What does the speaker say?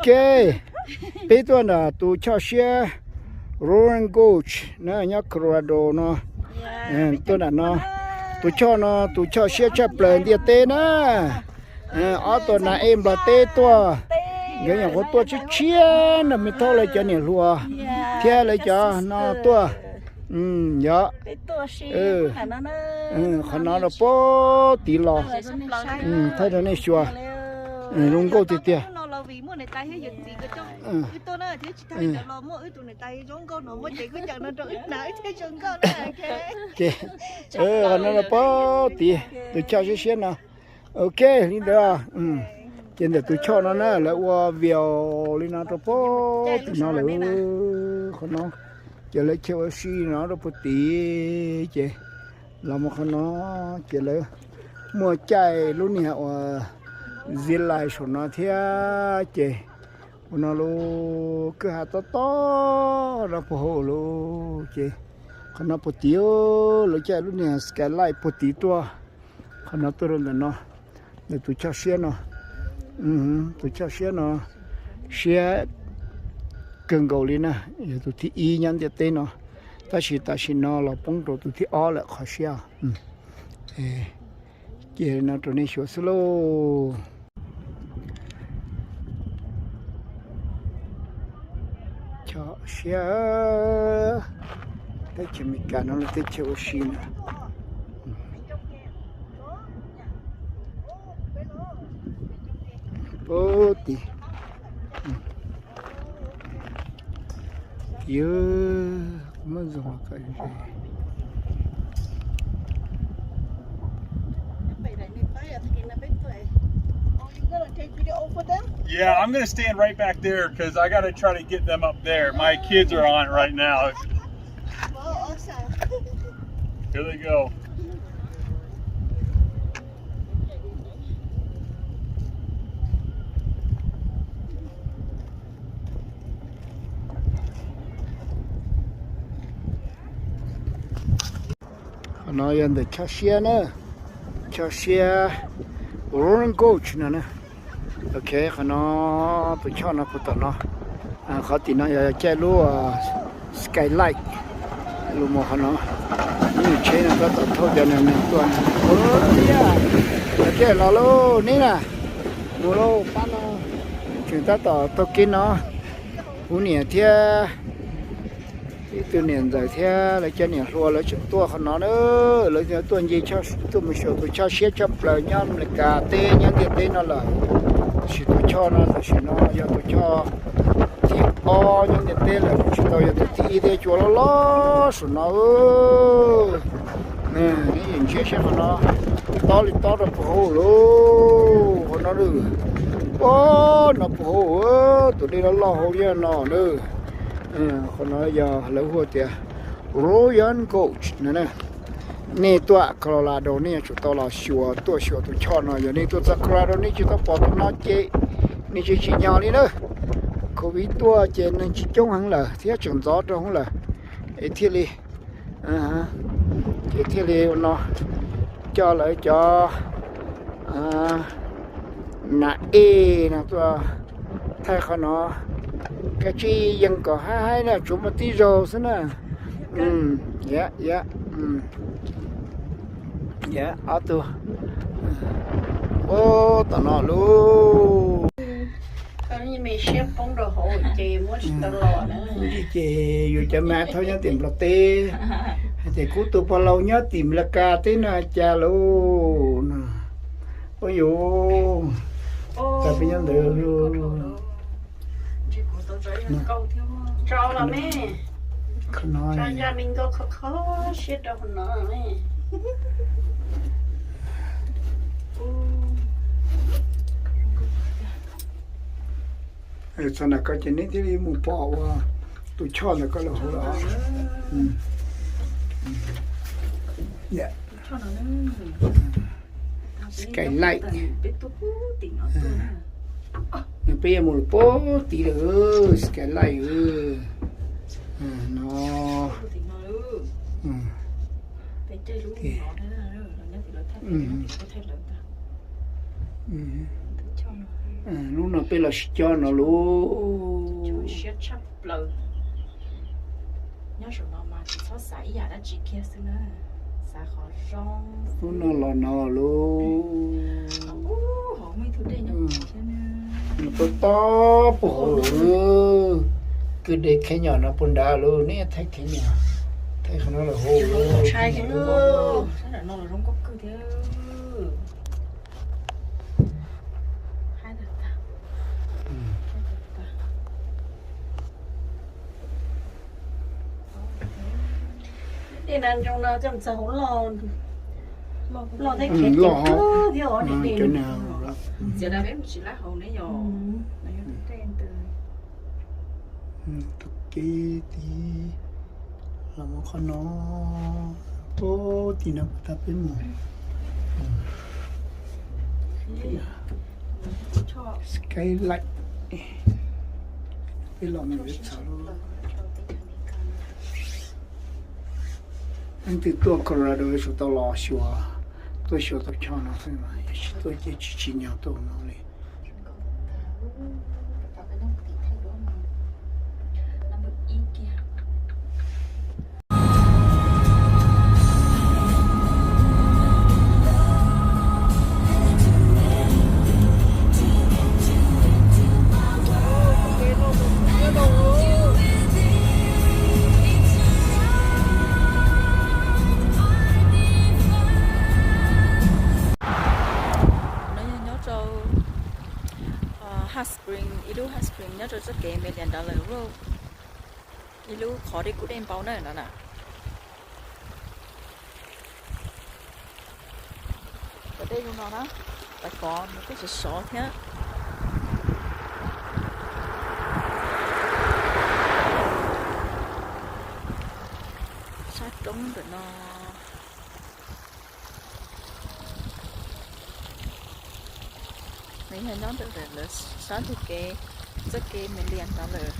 Ok, peb tuaj nram tus choj siab Roaring Gorge na, nyob Colorado no. Tuaj nram no, tus choj no tus choj siab tshaj plaws ntiaj teb na. Ob tug nas ej nplog teb tuaj, nkawd nyuam qhuav tuaj tshiab tshiab no, me thauj lawv cov niam hluas thiab lawv cov no tuaj. Yog, qhov no rau puag tid los, thaij rau nej xyuas, zoo nkauj tiag tiag. Qhov no rau puag tid tus choj siab siab no. Ok, li ntawd, ces ntawm tus choj no na lawv ua view li no rau puag tim no lawm. Qhov no ces lawv chaw ua si no rau puag tid, ces los mus qhov no ces lawv muaj caij lub niag uas zip line saum no thiab, ces ua no lub kwj ha tob tob no puag hauv lawm, ces qhov no puag tid lawv caij lub niag skylight puag tid tuaj. Qhov no tuaj rau ntawm no, ntawm tus choj siab no, tus choj siab no siab kawg nkaus li na, yog tus thib ib nyob ntiaj teb no, tab sis tam sim no los poob rau tus thib ob lawm qhov siab. Ces no rau nej xyuas xwb lauj. Choj siab, teb chaws Amelikas no lawv teb chaws ua si na. Puag tid, yog muab zoo los kom ze. Yeah, I'm gonna stand right back there because I gotta try to get them up there. My kids are on it right now. Here they go. Qhov no yog ntawm choj siab na, choj siab Roaring Gorge no na. Ok, qhov no tus choj no puag tom no, qhov tim no yog caij lub skylight los mus qhov no. Lub niag tsheb no tab tom thauj cov neeg tuaj. Cov tij los lauj, neb na, mus lauj, pab no. Tseem tab tom taug kev no, kuv niam thiab ib tug niam ntxawm thiab lawv cov niam hluas lawv tseem tuaj qhov no na. Lawv tuaj nce, tuaj mus xyuas tus choj siab tshaj plaws nyob Amelikas teb, nyob ntiaj teb no lawm. Tab sis tus choj no tam sim no yog tus choj thib ob nyob ntiaj teb lawm, tsis tau yog tus thib ib thiab, cua loj loj saum no. Nej ntsia saib qhov no, tob li tob rau puag hauv lauj, qhov no lauj. Puag no puag hauv, tus dej loj loj hauv liaj no na. Qhov no yog lawv hu tias Roaring Gorge no na. Nej tuaj Colorado nej yuav tsum tau los xyuas, tuaj xyuas tus choj no. Yog nej tuaj txog Colorado nej tsis tau pom tus no ces nej tsis tsim nyog li na. Covid tuaj ces neeg tsis coob heev lawm thiab tseem ntxov rau hauv lawm, es thiaj li, ces thiaj li ua no, coj lawv cov nas ej no tuaj thaij qhov no. Kav tsij yees kom haib haib na, tsuav muaj tib zaug xwb na. Ob tug, ub, tom no lauj. Ces yus cov me thauj nyob tim Nplog teb, hais tias kuv tus pog laus nyob tim Meskas teb no cas lauj. Ua yus, tas peb nyob ntawd. Txog ntawm ko ces neb thiaj li mus pom ua tus choj ntawm ko los hauv los. Skylight. Nws peb yuav mus puag tid lawm, skylight no. Hnub no peb los sib cog no lauj. Siab tshaj plaws. Nyob saum no mas tsis txhob xav ib yam dab tsi kiag xwb na. Xav qhov zoo. Hnub no los no lauj. Hauv muaj ib tug dej nyob thiab na. Nws tob tob puag hauv lawm. Kwj deg kheb nyom no puag nrad lauj, neb thaij kheb nyom. Thaij qhov no los hauv lauj. Sab nram no los zoo nkauj kawg thiab. Dej na ntsoog no coj mus txog hauv loj, loj thiab khiav ceev kawg thiab os. Txiav da peb mus tsis lab hauv ne yom. Tus kev tid los mus qhov no, pab tim no puas tag peb mus. Skylight, peb los mus yuav txhav lub. Leej twg tuaj Colorado yuav tsum tau los xyuas, tuaj xyuas tau choj no xwb, yog tsis tuaj ces tsis tsim nyog tuaj no li. No yog nyob rau hot spring, ib lub hot spring nyob rau txoj kev Million Dollar Road, ib lub qhov dej kub dej npau na no na. Cov dej zoo no na, tais kov nws kuj sov sov thiab. Sab roob ntawm no. Nws yog nyob ntawm lawv sab ntug kev, txoj kev Million Dollar.